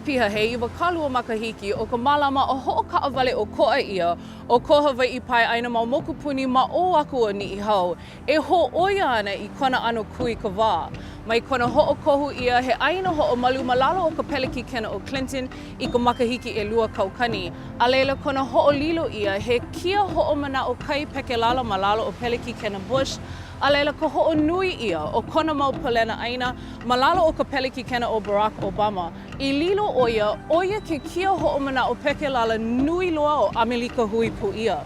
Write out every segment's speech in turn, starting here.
piha he 20 makahiki o ka mālama a hoʻokaʻawale ʻokoʻa ʻia o ko Hawaiʻi pae ʻāina mau mokupuni ma ʻō aku o Niʻihau e hōʻoia ana i kona ʻano kūikawā. Mai kona hoʻokohu ʻia he ʻāina hoʻomalu ma lalo o ka Pelekikena ʻo Clinton i ka makahiki 2000, a laila kona hoʻolilo ʻia he kia hoʻomanaʻo kai pekelala ma lalo o Pelekikena Bush, a laila ka hoʻonui ʻia o kona mau palena ʻāina ma lalo o ka Pelekikena ʻo Barack Obama, i lilo ʻo ia, ʻo ia ke kia hoʻomanaʻo pekelala nui loa o ʻAmelika Hui Pū ʻIa.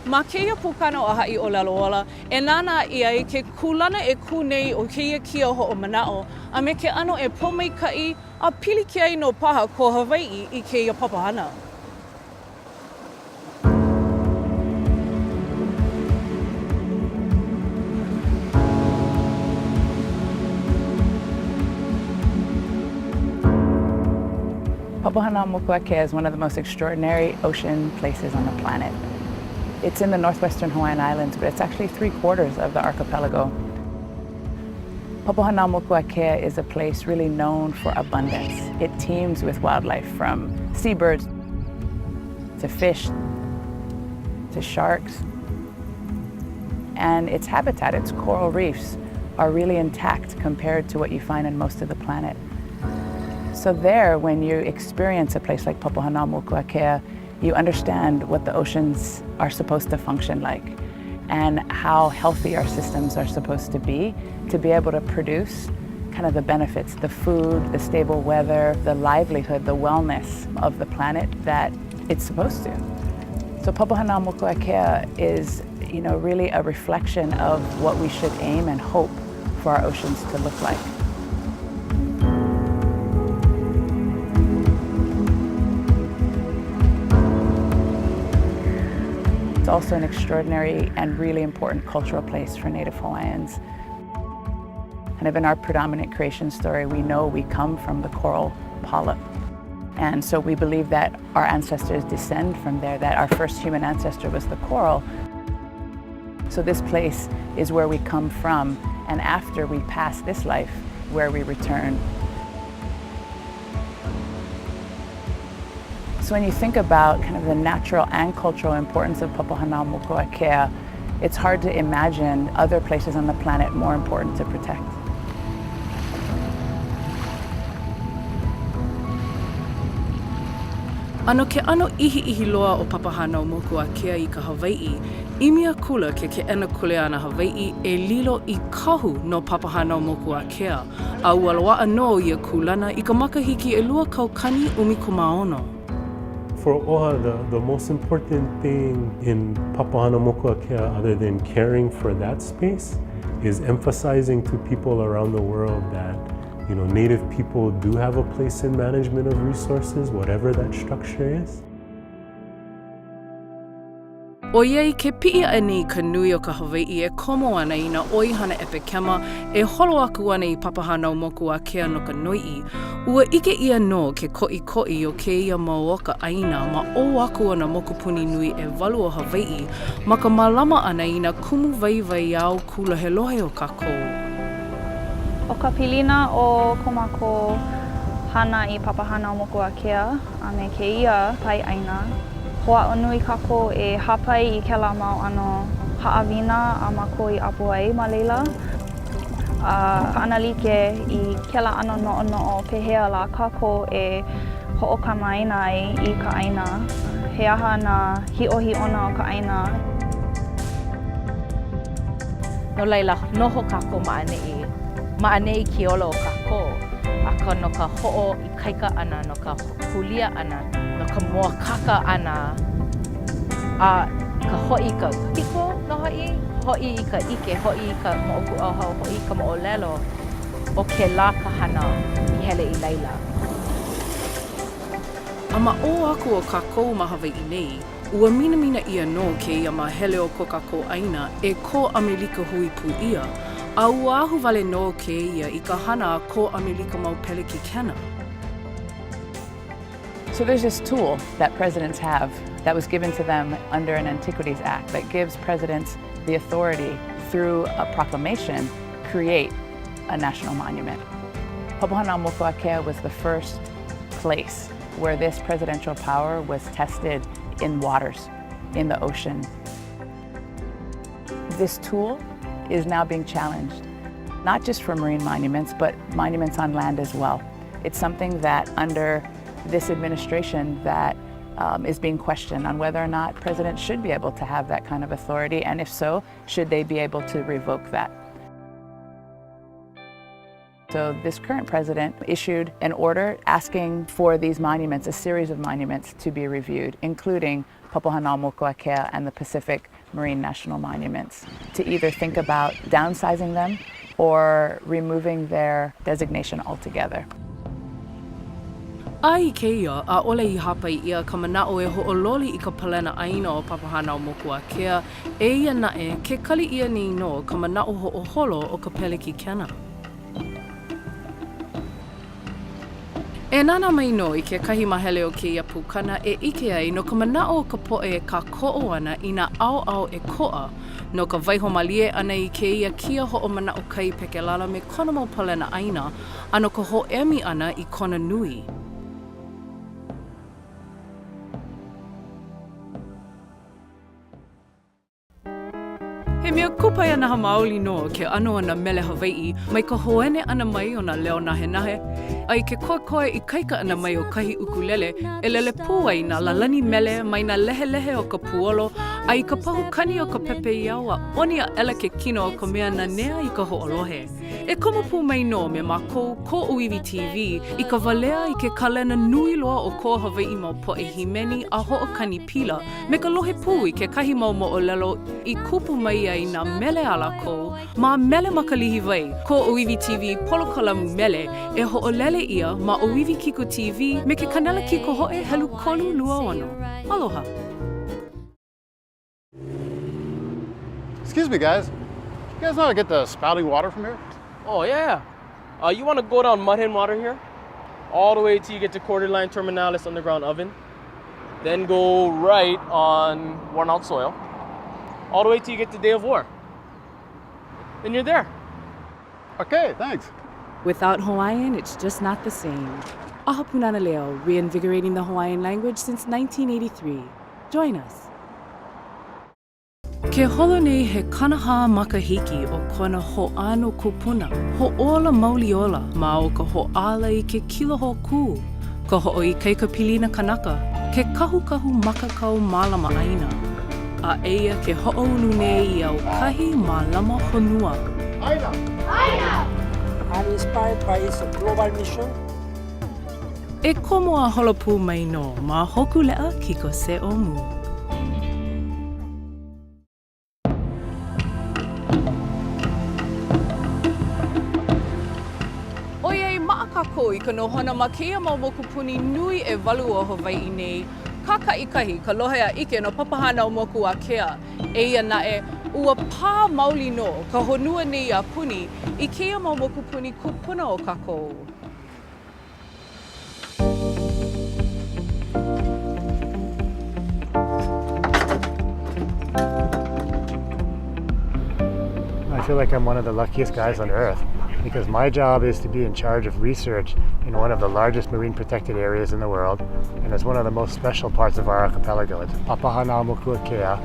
Ma kēia pukana o Haʻi ʻŌlelo Ola, e nānā ʻia ai ke kūlana e kū nei o kēia kia hoʻomanaʻo a me ke ʻano e pōmaikaʻi a pilikia ai nō paha ko Hawaiʻi i kēia papahana. Papahanaumokuakea is one of the most extraordinary ocean places on the planet. It's in the northwestern Hawaiian Islands, but it's actually three-quarters of the archipelago. Papahanaumokuakea is a place really known for abundance. It teems with wildlife from seabirds to fish to sharks. And its habitat, its coral reefs, are really intact compared to what you find in most of the planet. So there, when you experience a place like Papahanaumokuakea, you understand what the oceans are supposed to function like and how healthy our systems are supposed to be to be able to produce kind of the benefits, the food, the stable weather, the livelihood, the wellness of the planet that it's supposed to. So Papahanaumokuakea is, you know, really a reflection of what we should aim and hope for our oceans to look like. It's also an extraordinary and really important cultural place for Native Hawaiians. Kind of in our predominant creation story, we know we come from the coral polyp. And so we believe that our ancestors descend from there, that our first human ancestor was the coral. So this place is where we come from, and after we pass this life, where we return. So when you think about kind of the natural and cultural importance of Papahanaumokuakea, it's hard to imagine other places on the planet more important to protect. A no ke ʻano ʻihiʻihi loa o Papahānaumokuākea i ka Hawaiʻi, ʻimi akula ke Keʻena Kuleana Hawaiʻi e lilo i kahu no Papahānaumokuākea, a ua loaʻa nō ia kūlana i ka makahiki 2016. For OHA, the, the most important thing in Papahānaumokuākea other than caring for that space is emphasizing to people around the world that you know, Native people do have a place in management of resources, whatever that structure is. ʻOiai ke piʻi aʻe nei ka nui o ka Hawaiʻi e komo ana i nā ʻoihana ʻepekema e holo aku ana i Papahānaumokuākea no ka noiʻi, ua ʻike ʻia nō ke koʻikoʻi o kēia mau oka ʻāina ma ʻō aku o nā mokupuni nui ʻewalu o Hawaiʻi ma ka mālama ʻana i nā kumu waiwai ao kūlohelohe o kākou. ʻO ka pilina o ko mākou hana i Papahānaumokuākea a me kēia pae ʻāina, hoʻāʻo nui kākou e hāpai i kēlā mau ʻano haʻawina a mākou i ʻapo ai ma laila, a kaʻanalike i kēlā ʻano noʻonoʻo pehea lā kākou e hoʻokamaʻāina ai i ka ʻāina, he aha nā hiʻohiʻona o ka ʻāina. No laila, noho kākou ma ʻaneʻi, ma ʻaneʻi ke ola o kākou, akā no ka hoʻoikaika ʻana, no ka kūlia ʻana, no ka mōakāka ʻana, a ka hoʻi i ka piko nō hoʻi, hoʻi i ka ʻike, hoʻi i ka moʻokūʻauhau, hoʻi i ka moʻolelo, ʻo kēlā ka hana i hele i laila. A ma ʻō aku o kākou ma Hawaiʻi nei, Ua minamina ʻia nō kēia māhele o ko kākou ʻāina e ko ʻAmelika Hui Pū ʻIa, a ua ahuwale nō kēia i ka hana a ko ʻAmelika mau pelekikena. So there's this tool that presidents have that was given to them under an Antiquities Act that gives presidents the authority through a proclamation create a national monument. Papahanaumokuakea was the first. place where this presidential power was tested in waters, in the ocean. This tool is now being challenged, not just for marine monuments, but monuments on land as well. It's something that under this administration that um, is being questioned on whether or not presidents should be able to have that kind of authority, and if so, should they be able to revoke that? So this current president issued an order asking for these monuments, a series of monuments, to be reviewed, including Papahanaumokuakea and the Pacific Marine National Monuments, to either think about downsizing them or removing their designation altogether. A i kēia, ʻaʻole i hāpai ʻia ka manaʻo e hoʻololi i ka palena ʻāina o Papahānaumokuākea, eia naʻe, ke kali ʻia nei nō ka manaʻo hoʻoholo o ka pelekikena. E nānā mai nō i kekahi māhele o kēia pukana e ʻike ai no ka manaʻo o ka poʻe e kākoʻo ana i nā ʻaoʻao ʻekoʻa no ka waiho mālie ʻana i kēia kia hoʻomanaʻo kai pekelala me kona mau palena ʻāina a no ka hōʻemi ʻana i kona nui. He mea kupaianaha maoli nō ke ʻano o nā mele Hawaiʻi mai ka hoene ʻana mai o nā leo nahenahe a i ke koekoe ikaika ʻana mai o kahi ʻukulele e lele pū ai nā lālani mele mai nā lehelehe o ka puolo a i ka pahu kani o ka pepeiao a ʻoni aʻela ke kino o ka mea nanea i ka hoʻolohe. E komo pū mai nō me mākou, ko ʻŌiwi TV, i ka walea i ke kalena nui loa o ko Hawaiʻi mau poʻe hīmeni a hoʻokani pila me ka lohe pū i kekahi mau moʻolelo i kupu mai ai nā mele a lākou ma Mele ma ka Lihiwai, ko ʻŌiwi TV polokalamu mele e hoʻolele ʻia ma ʻŌiwi Kiko TV me ke kanela kikohoʻe helu 326. Aloha. Excuse me, guys. You guys know how to get the spouting water from here? Oh, yeah. Uh, you want to go down Mudhen Water here, all the way till you get to Quarterline Terminalis Underground Oven. Then go right on Worn Out Soil, all the way till you get to Day of War. Then you're there. Okay, thanks. Without Hawaiian, it's just not the same. ʻAha Pūnana Leo, reinvigorating the Hawaiian language since 1983. Join us. Ke holo nei he 40 makahiki o kona hoʻāno kupuna, hoʻōla mauli ola ma o ka hoʻāla i ke kilo hōkū, ka hoʻoikaika pilina kanaka, ke kahukahu makakau mālama ʻāina. A eia ke hoʻoulu nei i aukahi mālama honua. ʻĀina! ʻĀina! I'm inspired by its global mission. E komo a holo pū mai nō ma Hōkūleʻa Kiko Se O Mu. ʻOiai maʻa kākou i ka nohona ma kēia mau mokupuni nui ʻewalu o Hawaiʻi nei, kākaʻikahi ka lohe a ʻike no Papahānaumokuākea. Eia naʻe, ua pā maoli nō ka honua nei a puni i kēia mau mokupuni kūpuna o kākou. I feel like I'm one of the luckiest guys on earth because my job is to be in charge of research in one of the largest marine protected areas in the world and it's one of the most special parts of our archipelago. It's Papahanaumokuakea.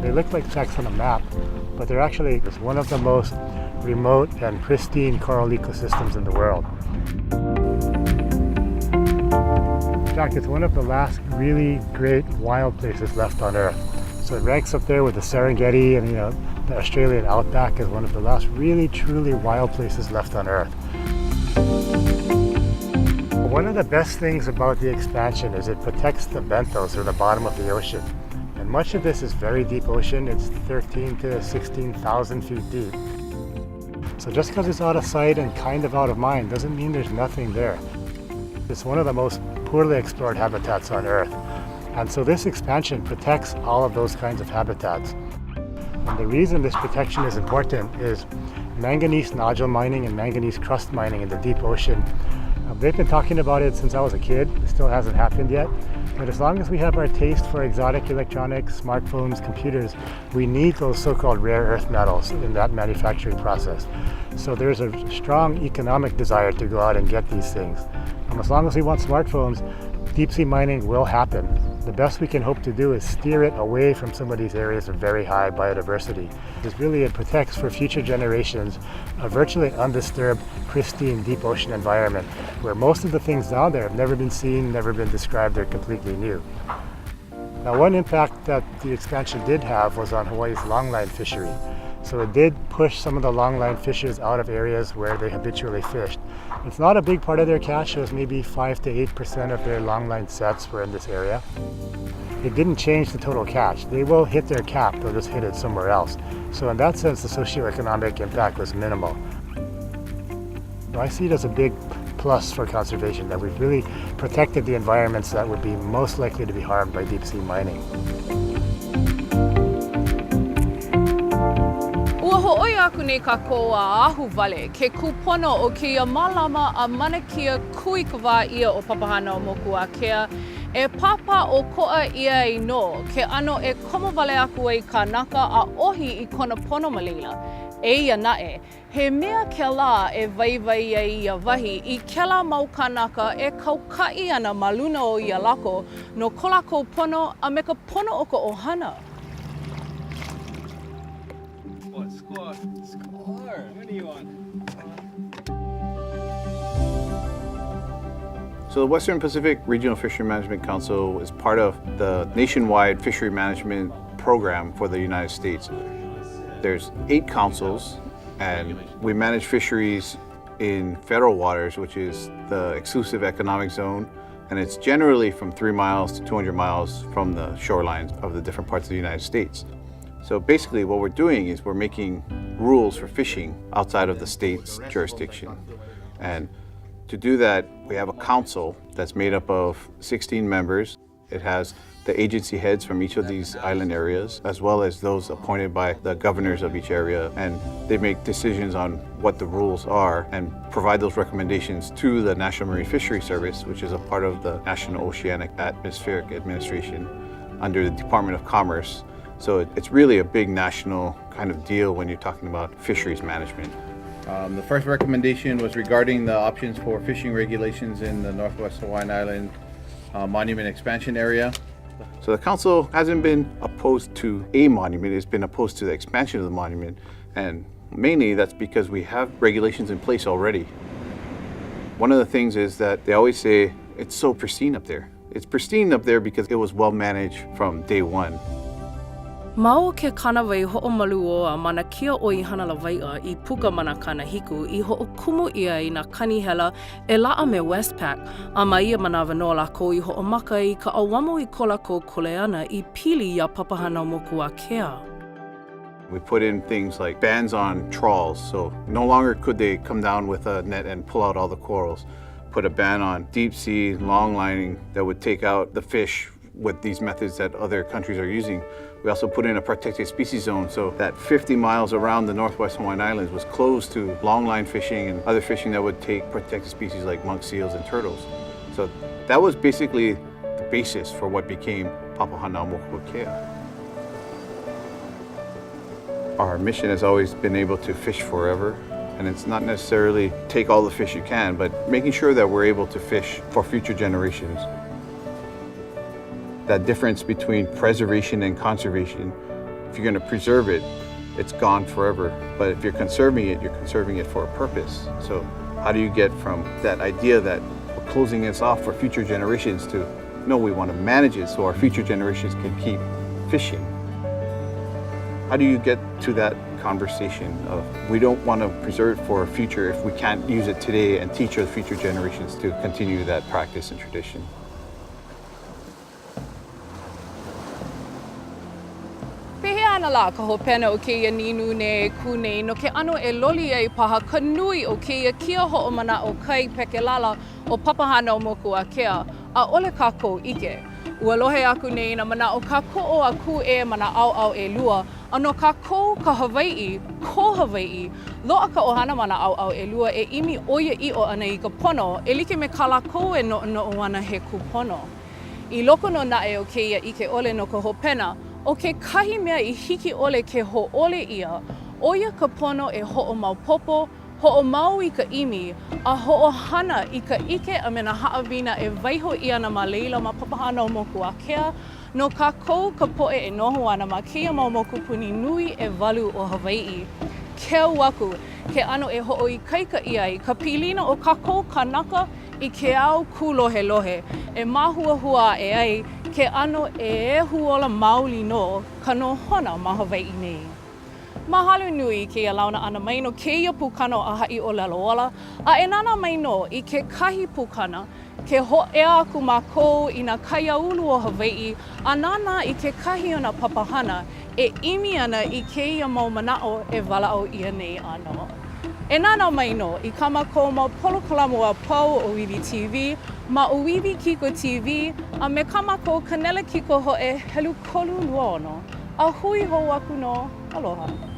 They look like specks on a map, but they're actually one of the most remote and pristine coral ecosystems in the world. In fact, it's one of the last really great wild places left on Earth. So it ranks up there with the Serengeti and you know the Australian outback as one of the last really truly wild places left on Earth. One of the best things about the expansion is it protects the benthos or the bottom of the ocean. And much of this is very deep ocean. It's 13 to 16,000 feet deep. So just because it's out of sight and kind of out of mind doesn't mean there's nothing there. It's one of the most poorly explored habitats on Earth. And so this expansion protects all of those kinds of habitats. And the reason this protection is important is manganese nodule mining and manganese crust mining in the deep ocean. Uh, they've been talking about it since I was a kid. It still hasn't happened yet. But as long as we have our taste for exotic electronics, smartphones, computers, we need those so-called rare earth metals in that manufacturing process. So there's a strong economic desire to go out and get these things. And as long as we want smartphones, deep sea mining will happen. The best we can hope to do is steer it away from some of these areas of very high biodiversity. Because really it protects for future generations a virtually undisturbed, pristine deep ocean environment where most of the things down there have never been seen, never been described, they're completely new. Now, one impact that the expansion did have was on Hawaii's longline fishery. So it did push some of the longline fishers out of areas where they habitually fished. It's not a big part of their catch, it was maybe 5 to 8% of their longline sets were in this area. It didn't change the total catch. They will hit their cap, they'll just hit it somewhere else. So in that sense, the socioeconomic impact was minimal. I see it as a big plus for conservation that we've really protected the environments that would be most likely to be harmed by deep sea mining. Ua hōʻoia aku nei kākou a ahuwale ke kūpono o kēia mālama a manakia kūikawā ʻia o Papahānaumokuākea e pāpā ʻokoʻa ʻia ai nō ke ʻano e komo wale aku ai kānaka a ʻohi i kona pono ma laila. Eia naʻe, He mea kēlā e waiwai ai ia wahi i kēlā mau kānaka e kaukaʻi ana ma luna o ia lako no ko lākou pono a me ka pono o ka ʻohana. So the Western Pacific Regional Fishery Management Council is part of the nationwide fishery management program for the United States. There's eight councils and we manage fisheries in federal waters, which is the exclusive economic zone, and it's generally from three miles to 200 miles from the shorelines of the different parts of the United States. So basically what we're doing is we're making rules for fishing outside of the state's jurisdiction. And to do that, we have a council that's made up of 16 members. It has the agency heads from each of these island areas, as well as those appointed by the governors of each area. And they make decisions on what the rules are and provide those recommendations to the National Marine Fisheries Service, which is a part of the National Oceanic Atmospheric Administration under the Department of Commerce. So it's really a big national kind of deal when you're talking about fisheries management. Um, the first recommendation was regarding the options for fishing regulations in the Northwest Hawaiian Island uh, monument expansion area. So the council hasn't been opposed to a monument, it's been opposed to the expansion of the monument. And mainly that's because we have regulations in place already. One of the things is that they always say it's so pristine up there. It's pristine up there because it was well managed from day one. Ma o ke kānāwai hoʻomaluō a manakia ʻoihana lawaiʻa i puka ma nā kanahiku i hoʻokumu ʻia ai nā kanihela e laʻa me Westpac, a ma ia manawa nō lākou i hoʻomaka ai i ka ʻauamo i ko lākou kuleana i pili iā Papahānaumokuākea. We put in things like bans on trawls, so no longer could they come down with a net and pull out all the corals. Put a ban on deep sea longlining that would take out the fish with these methods that other countries are using. We also put in a protected species zone so that 50 miles around the Northwest Hawaiian Islands was closed to longline fishing and other fishing that would take protected species like monk seals and turtles. So that was basically the basis for what became Papahanaumokuakea. Our mission has always been able to fish forever. And it's not necessarily take all the fish you can, but making sure that we're able to fish for future generations. That difference between preservation and conservation, if you're gonna preserve it, it's gone forever. But if you're conserving it, you're conserving it for a purpose. So how do you get from that idea that we're closing this off for future generations to, no, we wanna manage it so our future generations can keep fishing? How do you get to that conversation of we don't want to preserve it for a future if we can't use it today and teach our future generations to continue that practice and tradition? Pehea ana lā ka hopena o kēia nīnūnē e kū nei no ke ʻano e loli ai paha ka nui o kēia kia hoʻomanaʻo kai pekelala o Papahānaumokuākea, ʻaʻole kākou ʻike. Ua lohe aku nei i nā manaʻo kākoʻo a kūʻē ma nā ʻaoʻao ʻelua, a no kākou ka Hawaiʻi, ko Hawaiʻi, loaʻa ka ʻohana ma nā ʻaoʻao ʻelua e ʻimi ʻoiaʻiʻo ana i ka pono e like me kā lākou e noʻonoʻo ana he kūpono. I loko nō naʻe o kēia ʻike ʻole no ka hopena, ʻo kekahi mea i hiki ʻole ke hōʻole ʻia, ʻo ia ka pono e hoʻomaopopo, hoʻomau i ka ʻimi, a hoʻohana i ka ʻike a me nā haʻawina e waiho ʻia ana ma laila ma Papahānaumokuākea no kākou ka poʻe e noho ana ma kēia mau mokupuni nui ʻewalu o Hawaiʻi. Keu aku ke ʻano e hoʻoikaika ʻia ai ka pilina o kākou kānaka i ke ao kūlohelohe e māhuahua aʻe ai ke ʻano e ehu ola maoli nō ka nohona ma Hawaiʻi nei. Mahalo nui i kēia launa ʻana mai no kēia pukana o ʻAhaʻiʻōlelo Ola, a e nānā mai nō i kekahi pukana ke hōʻea aku mākou i nā kaiāulu o Hawaiʻi a nānā i kekahi o nā papahana e ʻimi ana i kēia mau manaʻo e walaʻau ʻia nei ʻānō. E nānā mai nō i kā mākou mau polokalamu a pau o ʻŌiwi TV ma ʻŌiwi Kiko TV a me kā mākou kanele kikohoʻe helu 36. A hui hou aku nō. Aloha.